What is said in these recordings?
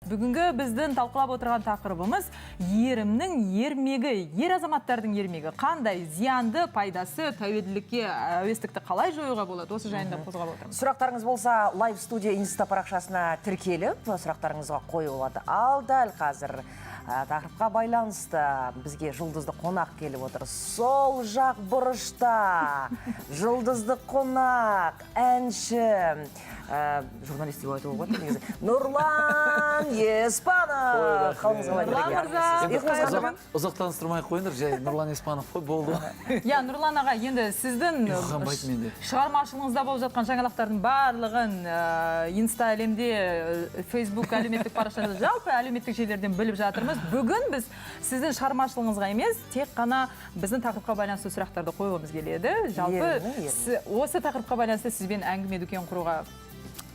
Бүгінгі біздің талқылап отырған тақырыбымыз: ерімнің ермегі, ер азаматтардың ермегі. Қандай зиянды, пайдасы, тәуелділікке әуестікті қалай жоюға болады, осы жайында қозғап отырмыз. Сұрақтарыңыз болса, лайв студия инста парақшасына тіркеліп, сұрақтарыңызға қоюға болады. Ал дәл қазір тақырыпқа байланысты бізге жұлдызды қонақ келіп отыр. Сол жақ бұрышта жұлдызды қонақ, әнші, журналист деп айтуға болады негізі, Нұрлан Еспанов. Қалыңыз қалай? Нұрлан мырза, Ұйқыңыз қайырлы қанды ма? күн. Ұзақ таныстырмай ақ қойыңдар, жай Нұрлан Еспанов қой, болды ғой. Иә, Нұрлан аға, енді сіздің Ұйқы қанбайды менде. шығармашылығыңызда болып жатқан жаңалықтардың барлығын инста әлемде, фейсбук әлеуметтік парақшада, жалпы әлеуметтік желілерден біліп жатырмыз. Бүгін біз сіздің шығармашылығыңызға емес, тек қана біздің тақырыпқа байланысты сұрақтарды қойғымыз келеді. Жалпы Ерімнің ермегі. осы тақырыпқа байланысты сізбен әңгіме дүкен құруға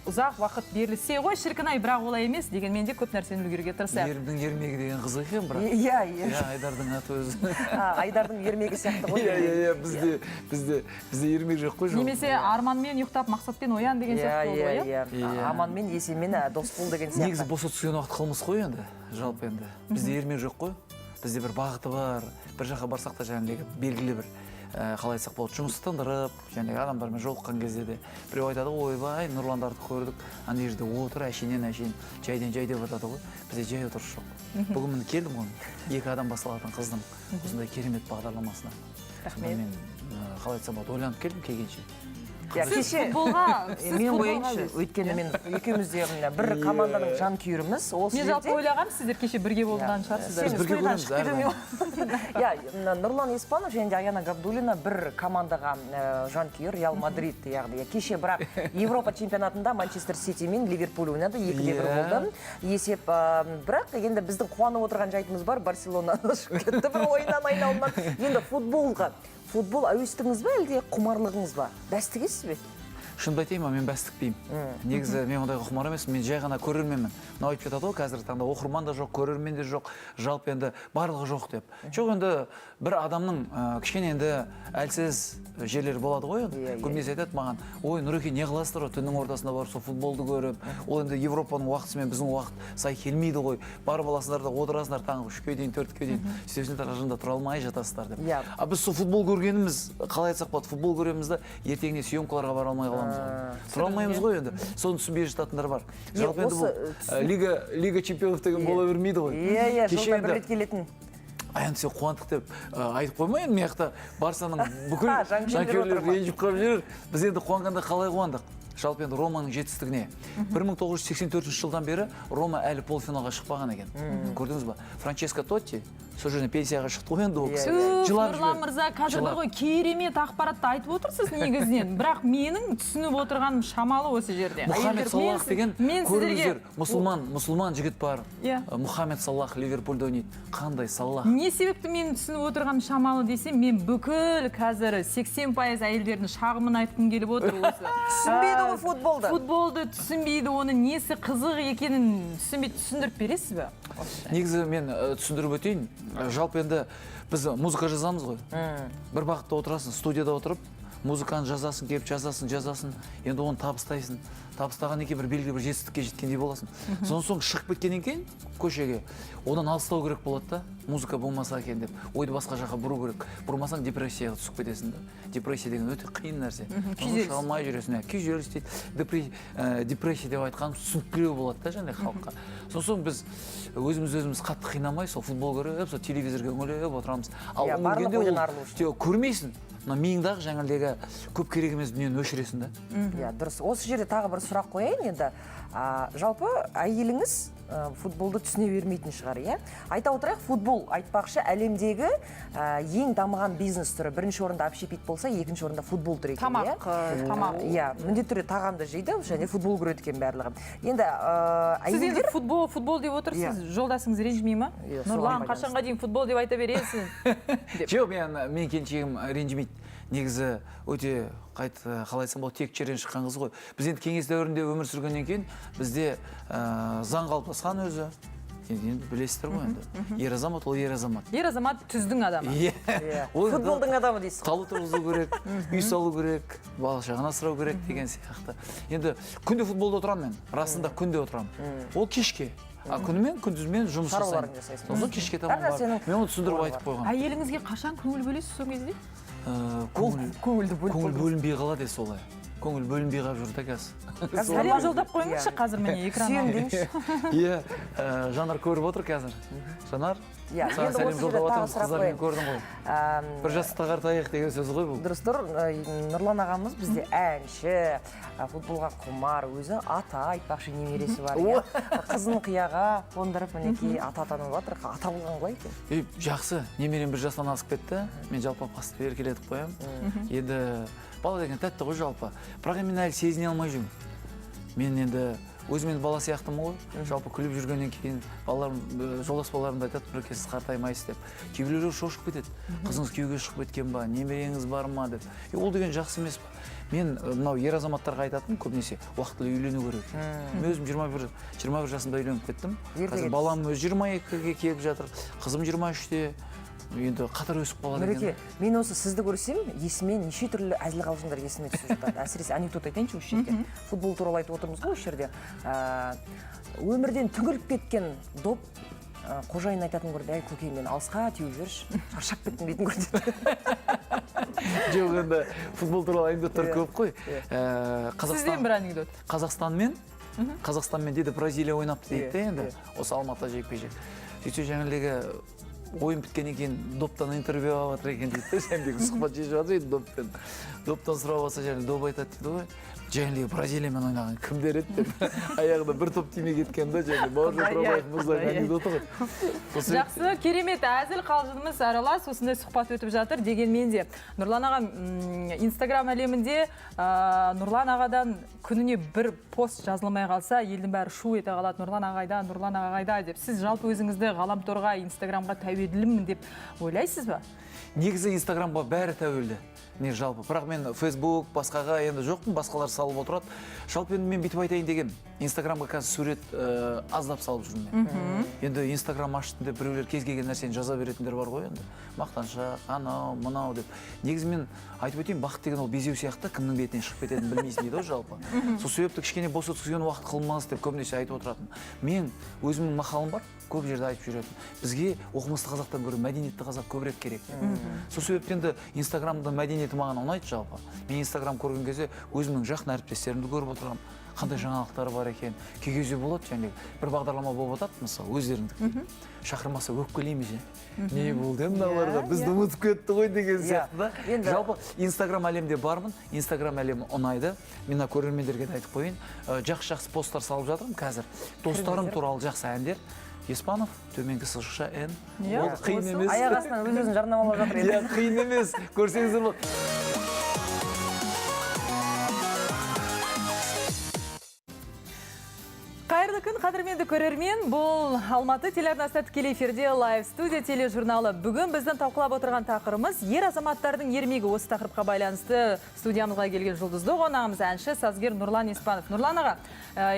ұзақ уақыт берілсе ғой, шіркін ай, бірақ олай емес. Дегенмен де көп нәрсені үлгеруге тырысайық. Ерімнің ермегі деген қызық екен бірақ. Иә, иә. Иә, Айдардың аты өзі. А, Айдардың ермегі сияқты ғой. Иә, бізде ермек жоқ қой, жоқ. Немесе арманмен ұйықтап, мақсатпен оян деген сияқты болды ғой, иә? Иә. Иә. Аманмен, есенмен дос бол деген сияқты. Негізі босқа түскен уақыт қылмыс қой енді, жалпы енді. Бізде ермек жоқ қой. Бізде бір бағыты бар, бір жаққа барсақ та, жаңағыдай белгілі бір қалай айтсақ болады, жұмыс тындырып, жаңағы адамдармен жолыққан кезде де біреу айтады ғой: «Ойбай, Нұрландарды көрдік, ана жерде отыр әшейіннен әшейін, жайдан жай», — деп жатады ғой. Бізде жай отырыс жоқ. Бүгін міне келдім ғой екі адам басталатын қыздың осындай керемет бағдарламасына. Рахмет. Сонда мен қалай айтсам болады, ойланып келдім келгенше. Иә, Сіз кеше футболға, сіз мен футболға қояйыншы, өйткені мен екеуміз де мына бір команданың жанкүйеріміз осы Мен жалпы жерде. ойлағанмын, сіздер кеше бірге болған шығарсыздар. Сен Біз бірге студиядан көреміз шығып кетуіңе. Иә, мына Нұрлан Еспанов және де Аяна Габдуллина бір командаға жанкүйер, Реал Мадрид, яғни. Кеше бірақ Европа чемпионатында Манчестер Сити мен Ливерпуль ойнады, 2-1 болды есеп. Бірақ енді біздің қуанып отырған жайтымыз бар: Барселона шығып кетті бір ойыннан, айналымнан. Енді футболға, футбол әуестігіңіз ба, әлде құмарлығыңыз ба? Бәс тігесіз бе? Шынымды айтайын ба, мен бәс тікпеймін. Негізі мен ондайға құмар емеспін, мен жай ғана көрерменмін. Мынау айтып жатады ғой, қазіргі таңда оқырман да жоқ, көрермен де жоқ, жалпы енді барлығы жоқ деп. Жоқ, енді бір адамның кішкене енді әлсіз жерлері болады ғой енді. Иә, иә. Көбінесе айтады маған: «Ой, Нұреке, не қыласыздар ғой түннің ортасында барып сол футболды көріп? Ол енді Европаның уақытысымен біздің уақыт сай келмейді ғой, барып аласыңдар да отырасыңдар таңғы 3-ке дейін, 4-ке дейін, сөйтесіңдер, ыржыңда тұра алмай жатасыздар», — деп. А біз сол футбол көргеніміз, қалай айтсақ болады, футбол көреміз да, ертеңіне съемкаларға бара алмай қаламыз ғой, тұра алмаймыз ғой енді. Соны түсінбей жататындар бар. Жалпы енді осы, бұл лига чемпионов деген бола бермейді ғой. Иә, Кеше жылда бір енді рет келетін. Аян, сен қуандық деп айтып қойма енді, мына жақта Барсаның бүкіл Жанкүйерлер жанкүйерлері отыр ма? ренжіп қалып жүр. Біз енді қуанғанда қалай қуандық? Жалпы енді Романың жетістігіне. 1984 жылдан бері Рома әлі полуфиналға шықпаған екен, көрдіңіз ба? Франческо Тотти сол жерден пенсияға шықты ғой енді ол кісі. Түф, Жылап Нұрлан жіберді. мырза, қазір бар Жылап. ғой, керемет ақпаратты айтып отырсыз негізінен, бірақ менің түсініп отырғаным шамалы осы жерде. Мұхаммед Салах деген, Мен сіздерге көріңіздер, мұсылман жігіт бар. Мұхаммед Салах Ливерпульде ойнайды. Қандай Салах! Не себепті менің түсініп отырғаным шамалы десем, мен бүкіл қазір 80% әйелдердің шағымын айтқым келіп отыр осы. Түсінбейді ғой футболды. Футболды түсінбейді, оның несі қызық екенін түсінбейді. Түсіндіріп бересіз бе осы жайын? Негізі мен түсіндіріп өтейін. Жалпы енді біз музыка жазамыз ғой. Бір бағытта отырасың, студияда отырып музыканы жазасың, келіп жазасың, жазасың, енді оны табыстайсың. Табыстағаннан кейін бір белгілі бір жетістікке жеткендей боласың. Содан соң шығып кеткеннен кейін көшеге, одан алыстау керек болады да, музыка болмаса екен деп ойды басқа жаққа бұру керек. Бұрмасаң, депрессияға түсіп кетесің да. Депрессия деген өте қиын нәрсе. Содан Күйзеліс. шыға алмай жүресің, иә, күйзеліс дейді. Депрессия деп айтқанымыз түсініктілеу болады да жаңағыдай халыққа. Содан соң біз өзіміз өзіміз қатты қинамай, сол футбол көріп, сол телевизорға үңіліп отырамыз. Ал Иә, барлық үңілгенде ойдан ол арылу үшін. жоқ, көрмейсің, мына миыңдағы жаңағыдегі көп керек емес дүниені өшіресің да. Иә, дұрыс. Осы жерде тағы бір сұрақ қояйын енді. Жалпы әйеліңіз футболды түсіне бермейтін шығар, иә? Айта отырайық, футбол айтпақшы, әлемдегі ең дамыған бизнес түрі. Бірінші орында общепит болса, екінші орында футбол тұр екен, Тамақ, иә? Тамақ. Иә, міндетті түрде тағамды жейді және футбол көреді екен барлығы. Енді Сіз енді әйелдер футбол, футбол деп отырсыз, жолдасыңыз ренжімей ма? Иә, соған «Нұрлан, байланысты. қашанға дейін футбол деп айта бересің?» деп. Жоқ, мен келіншегім ренжімейді. Негізі өте қалай айтсам болады, текті жерден шыққан қыз ғой. Біз енді кеңес дәуірінде өмір сүргеннен кейін бізде заң қалыптасқан өзі. Енді білесіздер ғой енді, ер азамат ол ер азамат. Ер азамат түздің адамы. Иә. Иә. Ол енді Футболдың адамы дейсіз ғой. Тал отырғызу керек, үй салу керек, бала шағаны асырау керек деген сияқты. Енді күнде футболда отырамын мен, расында күнде отырамын. Ол кешке. А күнімен, күндізмен жұмыс Шаруаларыңды жасаймын. жасайсың. Сосын кешке таман Әр барып. нәрсенің Мен оны түсіндіріп орны айтып бар. қойғанмын. Әйеліңізге қашан көңіл бөлесіз сол кезде? Көңіл Көңілді бөліп көңіл қойдыңыз. бөлінбей қалады солай. Көңіл бөлінбей қалып жүр да қазір. Қазір Сәлем Нұрлан- жолдап қойыңызшы Иә. қазір міне Сүйем экраннан. деңізші. Иә, Жанар көріп отыр қазір. Жанар, Иә, саған енді сәлем осы жерде жолдап тағы отырмыз, сұрақ қыздармен қояйын. көрдің ғой. Бір жастықта қартайық деген сөз ғой бұл. Дұрыс тұр. Нұрлан ағамыз бізде әнші, футболға құмар, өзі ата, айтпақшы, немересі бар. Иә. Қызын қияға қондырып, мінекей ата атанып жатыр. Ата болған қалай екен? Ей, жақсы, немерем бір жастан асып кетті. Мен жалпы папасы деп еркелетіп қоямын. Енді бала деген тәтті ғой жалпы. Бірақ енді мен әлі сезіне алмай жүрмін. Мен енді өзім енді бала сияқтымын ғой. Жалпы күліп жүргеннен кейін балаларым, жолдас балаларым да айтады, Нұреке, сіз қартаймайсыз деп. Кейбіреулер шошып кетеді. Қызыңыз күйеуге шығып кеткен ба, немереңіз бар ма деп. Ол деген жақсы емес па? Мен мынау ер азаматтарға айтатыным көбінесе уақытылы үйлену керек. Мен өзім 21 жасымда үйленіп кеттім. Ерте Қазір кеттіңіз. балам өзі 22-ге келіп жатыр, қызым 23-те. Енді қатар өсіп қалады Нұреке, екен. мен осы сізді көрсем, есіме неше түрлі әзіл қалжыңдар есіме түсіп жатады. Әсіресе анекдот айтайыншы осы жерде. Футбол туралы айтып отырмыз ғой осы жерде. Өмірден түңіліп кеткен доп, қожайын айтатын көрді, әй көке, мен алысқа теуіп жіберші, шаршап кеттім дейтін көрді. Жоқ, енді футбол туралы анекдоттар көп қой. Сізден бір анекдот. Қазақстанмен дейді Бразилия ойнапты дейді де енді. Осы Алматыда жекпе-жек. Сөйтсе жаңағыдегі ойын біткеннен кейін доптан интервью алып жатыр екен дейді де, жаңағыдегі сұхбат шешіп жатыр дейді доппен. Доптан сұрап алса, жаңағы доп айтады дейді ғой. Жаңағыдегі Бразилиямен ойнаған кімдер еді деп. Аяғында бір топ тимей кеткен да, жаңағы Бауыржан Турабаев мырзаның анекдоты ғой. Сол себепті Жақсы, керемет әзіл қалжыңымыз аралас осындай сұхбат өтіп жатыр. Дегенмен де Нұрлан аға, Инстаграм әлемінде, Нұрлан ағадан күніне бір пост жазылмай қалса, елдің бәрі шу ете қалады. Нұрлан аға қайда, Нұрлан аға қайда деп. Сіз жалпы өзіңізді ғаламторға, Инстаграмға тәуелдімін деп ойлайсыз ба? Негізі Инстаграмға бәрі тәуелді. Не жалпы. Бірақ мен Facebook, басқаға енді жоқпын, басқалар салып отырады. Жалпы енді мен бүйтіп айтайын деген, Инстаграмға қазір сурет аздап салып жүрмін мен. Енді Инстаграм аштым деп біреулер кез келген нәрсені жаза беретіндер бар ғой енді. Мақтаншақ, анау, мынау деп. Негізі мен айтып өтейін, бақыт деген ол безеу сияқты, кімнің бетінен шығып кететінін білмейсің дейді ғой жалпы. Сол себепті кішкене бос өткізген уақыт қылмас деп көбінесе айтып отыратын. Мен өзімнің мақалым бар, көп жерде айтып жүретін. Бізге оқымысты қазақтан гөрі мәдениетті қазақ көбірек керек деп. Сол себепті енді Инстаграмда мәдениеті маған ұнайды жалпы. Мен Инстаграм көрген кезде өзімнің жақын әріптестерімді көріп отырамын. Қандай жаңалықтар бар екен. Кей кезде болады, және бір бағдарлама болып жатады, мысалы, өздеріңдікі. Шақырмаса өкпелейміз, е. Не болды мыналарға, бізді ұмытып кетті ғой деген сияқты да. Енді Жалпы Инстаграм әлемде бармын, Инстаграм әлемі ұнайды. Мен мына көрермендерге де айтып қояйын. Жақсы-жақсы посттар салып жатырмын қазір. Достарым туралы жақсы әндер. Еспанов, төменгі сызықша Н. Ол қиын емес. Аяқ астынан өз-өзін жарнамалап жатыр енді. Иә, қиын емес. Көрсеңіздер болады. Қайырлы күн, қадірменді көрермен. Бұл Алматы телеарнасында тікелей эфирде лайв студия тележурналы. Бүгін біздің талқылап отырған тақырыбымыз ер азаматтардың ермегі. Осы тақырыпқа байланысты студиямызға келген жұлдызды қонағымыз әнші, сазгер Нұрлан Еспанов. Нұрлан аға,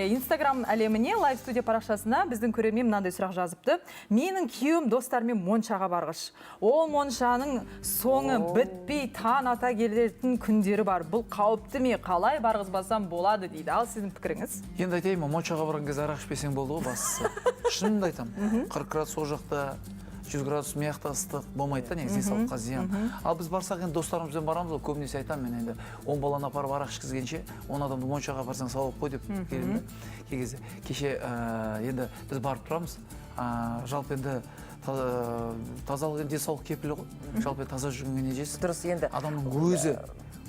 Инстаграм әлеміне лайв студия парақшасына біздің көрермен мынандай сұрақ жазыпты. Менің күйеуім достарымен моншаға барғыш. Ол моншаның соңы бітпей таң ата келетін күндері бар. Бұл қауіпті ме? Қалай барғызбасам болады дейді. Ал сіздің пікіріңіз? Енді айтайын ба, моншаға барған кезде арақ ішпесең болды ғой бастысы. Шынымды айтамын. 40 градус ол жақта, 100 градус мына жақта ыстық болмайды да, негізі денсаулыққа зиян. Ал біз барсақ енді достарымызбен барамыз ғой, көбінесе айтамын мен енді 10 баланы апарып арақ ішкізгенше, 10 адамды моншаға апарсаң сауап қой деп келемін да. Кей кезде кеше енді біз барып тұрамыз. Жалпы енді тазалық енді денсаулық кепілі ғой. Жалпы таза жүргенге не жетсін? Дұрыс енді. Адамның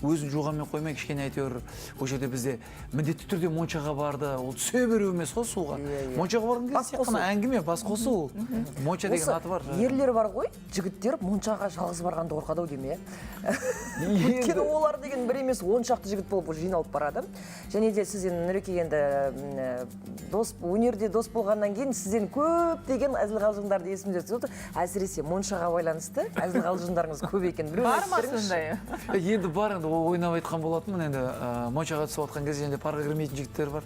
өзін жуғанмен қоймай, кішкене әйтеуір ол жерде бізде міндетті түрде моншаға барды, ол түсе беру емес қой суға. Моншаға барған кезде Бас тек қана қосу. әңгіме, бас қосу ол. Монша деген Осы аты бар. Ерлер бар ғой, жігіттер моншаға жалғыз барғанды қорқады ау деймін, иә? Енді Өйткені олар деген бір емес, 10 шақты жігіт болып жиналып барады. Және де сіз енді Нұреке енді дос, өнерде дос болғаннан кейін сізден көптеген әзіл қалжыңдарды есімде түсіп отыр. Әсіресе моншаға байланысты әзіл қалжыңдарыңыз көп екен. Біреуін Бар ма айтып беріңізші. сондай? Енді бар енді, Ойнап айтқан болатынмын енді, моншаға түсіп жатқан кезде және парға кірмейтін жігіттер бар.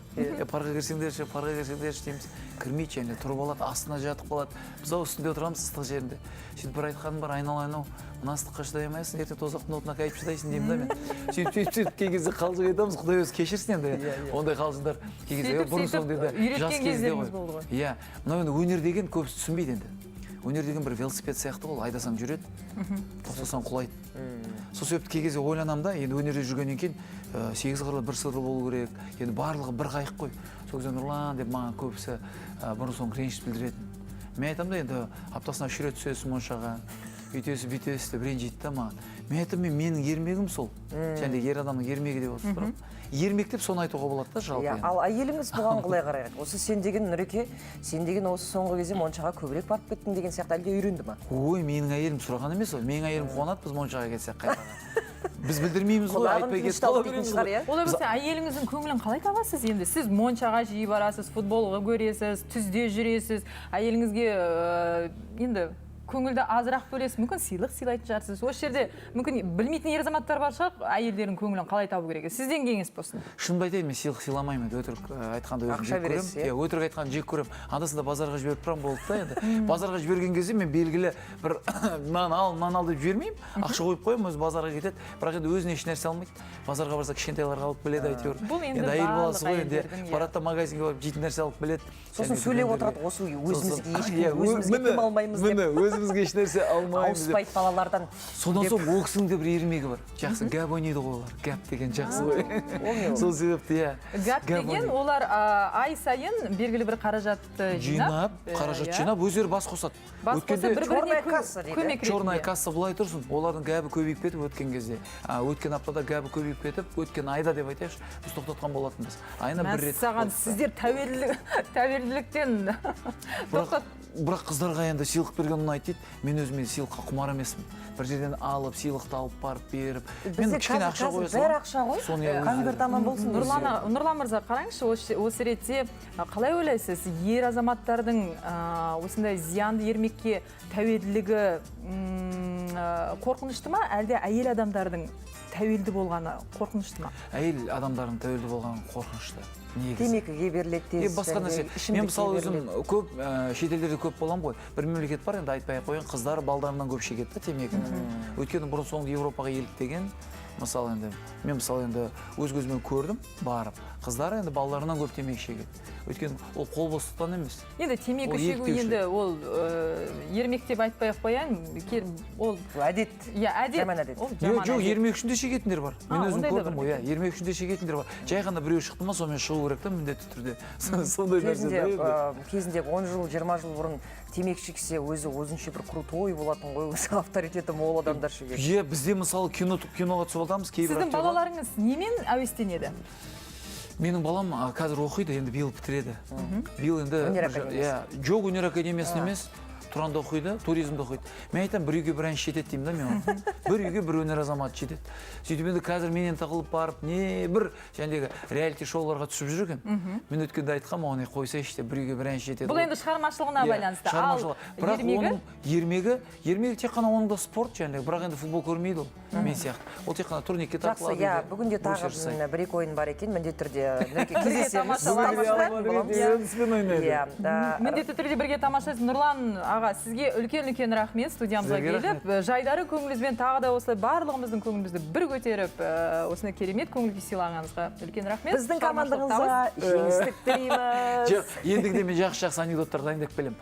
Парға кірсеңдерші, парға кірсеңдерші дейміз. Кірмейді және тұрып алады, астына жатып қалады. Біз ау үстінде отырамыз ыстық жерінде. Сөйтіп бір айтқаным бар: «Айналайын ау, мына ыстыққа шыдай алмайсың, ертең тозақтың отына қайтып шыдайсың», – деймін да мен. Сөйтіп, сөйтіп, сөйтіп кей кезде қалжың айтамыз, Құдай өзі кешірсін енді. Ондай қалжыңдар кей кезде Сөйтіп, бұрын сөйтіп соңды енді үйреткен жас кезде кездеріңіз ғой. болды ғой. Иә, мынау енді өнер деген көбісі түсінбейді енді. Өнер деген бір велосипед сияқты ғой, айдасаң жүреді, тоқтасаң құлайды. Сол себепті кей кезде ойланамын да, енді өнерде жүргеннен кейін сегіз қырлы бір сырлы болу керек. Енді барлығы бір қайық қой. Сол кезде «Нұрлан» деп маған көбісі бұрын соңды реніш білдіретін. Мен айтамын да, енді аптасына 3 рет түсесің моншаға, үйтесіз, бүйтесіз деп ренжиді да маған. Мен айтамын, мен, менің ермегім сол. Және де ер адамның ермегі деп отырып тұрамын. Ермек деп соны айтуға болады да жалпы Иә, енді. ал әйеліңіз бұған қалай қарайды? Осы сен деген, Нұреке, сен деген осы соңғы кезде моншаға көбірек барып кеттің деген сияқты, әлде үйренді ма? Ой, менің әйелім сұраған емес қой. Менің әйелім қуанады, біз моншаға кетсек қайтадан. Біз білдірмейміз ғой, Құлағын айтпай кетіп тынышталды қала дейтін береміз шығар, ғой. иә? Олай болса, әйеліңіздің көңілін қалай табасыз енді? Сіз моншаға жиі барасыз, футболға көресіз, түзде жүресіз. Әйеліңізге енді көңілді азырақ бөлесіз, мүмкін, сыйлық сыйлайтын шығарсыз. Осы жерде мүмкін білмейтін ер азаматтар бар шығар, әйелдердің көңілін қалай табу керек. Сізден кеңес болсын. Шынымды айтайын, мен сыйлық сыйламаймын енді, өтірік айтқанды өзім Ақша жек көремін. бересіз, иә? Иә, өтірік айтқанды жек көремін. Анда санда базарға жіберіп тұрамын, болды да енді. Базарға жіберген кезде мен белгілі бір мынаны ал, мынаны ал деп жібермеймін. Ақша қойып қоямын, өзі базарға кетеді. Бірақ енді өзіне еш нәрсе алмайды. Базарға барса, кішкентайларға алып келеді әйтеуір. Бұл енді Енді әйел баласы барлық ғой енді, әйелдердің, иә. барады да магазинге барып жейтін нәрсе алып келеді. Сосын Және сөйлеп дүкендерге. отырады, осы өзімізге Сосын- ешкім, Иә, өзімізге міне, кім алмаймыз деп. міне, өзімізге еш нәрсе алмаймыз деп. Ауыспайды балалардан. Содан деп. соң ол кісінің де бір ермегі бар. Жақсы гәп ойнайды ғой олар. Гәп деген жақсы ғой. Ол не ол? Сол себепті, иә. Гәп деген ойнайды. олар ай сайын белгілі бір қаражатты жинап, жинап, қаражат иә. жинап, өздері бас қосады. Бас қосып, бір-біріне Черная касса дейді. көмек Черная ретінде. касса былай тұрсын, олардың гәбі көбейіп кетіп өткен кезде, өткен аптада гәбі көбейіп кетіп, өткен айда деп айтайықшы, біз тоқтатқан болатынбыз. Айына бір рет. Мәссаған, болды. сіздер тәуелділіктен Бірақ, тоқтат. бірақ қыздарға енді сыйлық берген ұнайды дейді. Мен өзіме сыйлыққа құмар емеспін. Бір жерден алып, сыйлықты алып барып беріп. Мен Бізде кішкене қазір, ақша қазір қоя бәрі саламын. ақша ғой. Соны иә, Конверт аман болсын дейсіз. Нұрлан мырза, қараңызшы, осы ретте қалай ойлайсыз, ер азаматтардың осындай зиянды ермекке тәуелділігі қорқынышты ма, әлде әйел адамдардың тәуелді болғаны қорқынышты ма? Әйел адамдардың тәуелді болғаны қорқынышты негізі. Темекіге беріледі Е, тез. басқа және нәрсе. Мен ішімдікке мысалы өзім беріледі. көп шетелдерде көп боламын ғой. Бір мемлекет бар енді, айтпай ақ қояйын, қыздары балдарынан көп шегеді да темекіні. Өйткені бұрын соңды Европаға еліктеген. Мысалы енді, мен мысалы енді өз көзіммен көрдім барып. Қыздары енді балаларынан көп темекі шегеді. Өйткені ол қол бостықтан емес. Енді темекі Ол шегу еліктеушілік. енді ол ермек деп айтпай ақ қояйын, ол Бұл әдет. Иә, әдет. Жаман әдет. Ол Жоқ, жаман жоқ, әдет. ермек үшін де шегетіндер бар. Мен А, өзім ондай да көрдім бар. ғой, иә, ермек үшін де шегетіндер бар. Жай ғана біреу шықты ма, сонымен шығу керек та міндетті түрде. Сондай нәрсе Кезінде, да енді. кезінде 10 жыл, 20 жыл бұрын темекі шексе, өзі өзінше бір крутой болатын ғой, өзі авторитеті мол адамдар шегеді. Иә, бізде мысалы киноға түсіп жатамыз кейбір Сіздің актерлар. балаларыңыз немен әуестенеді? Менің балам қазір оқиды, енді биыл бітіреді. Биыл енді Өнер бір иә, жоқ, өнер академиясын емес, Тұранда оқиды, туризмде оқиды. Мен айтамын, бір үйге бір әнші жетеді деймін да мен оған. Бір үйге бір өнер азаматы жетеді. Сөйтіп енді қазір менен тығылып барып, не бір жәндегі реалити шоуларға түсіп жүр екен. Мен өткенде айтқанмын оған: «Ей, қойсайшы», – деп, бір үйге бір әнші жетеді Бұл ғой. енді шығармашылығына Иә, байланысты. Ал шығармашылығы. Бірақ ермегі? оның ермегі тек қана оның да спорт жәндегі, бірақ енді футбол көрмейді ол мен сияқты. Ол тек қана турникке Жақсы, тартылады иә, үйде, бүгін де тағы брусья жасайды. бір екі ойын бар екен, міндетті түрде Нұреке кездесеміз. Тамашалаймыз. Тамашалайтын боламыз. Иә, ойнайды. Иә, да. Міндетті түрде бірге тамашалайсыз. Нұрлан аға, сізге үлкен үлкен рахмет студиямызға Сіздерге келіп, жайдары көңіліңізбен тағы да осылай барлығымыздың көңілімізді бір көтеріп, осындай керемет көңіл күй сыйлағаныңызға үлкен рахмет. Біздің Шығармашылық табыс. командаңызға жеңістік тілейміз. Жоқ, ендігіде мен жақсы жақсы анекдоттар дайындап келемін.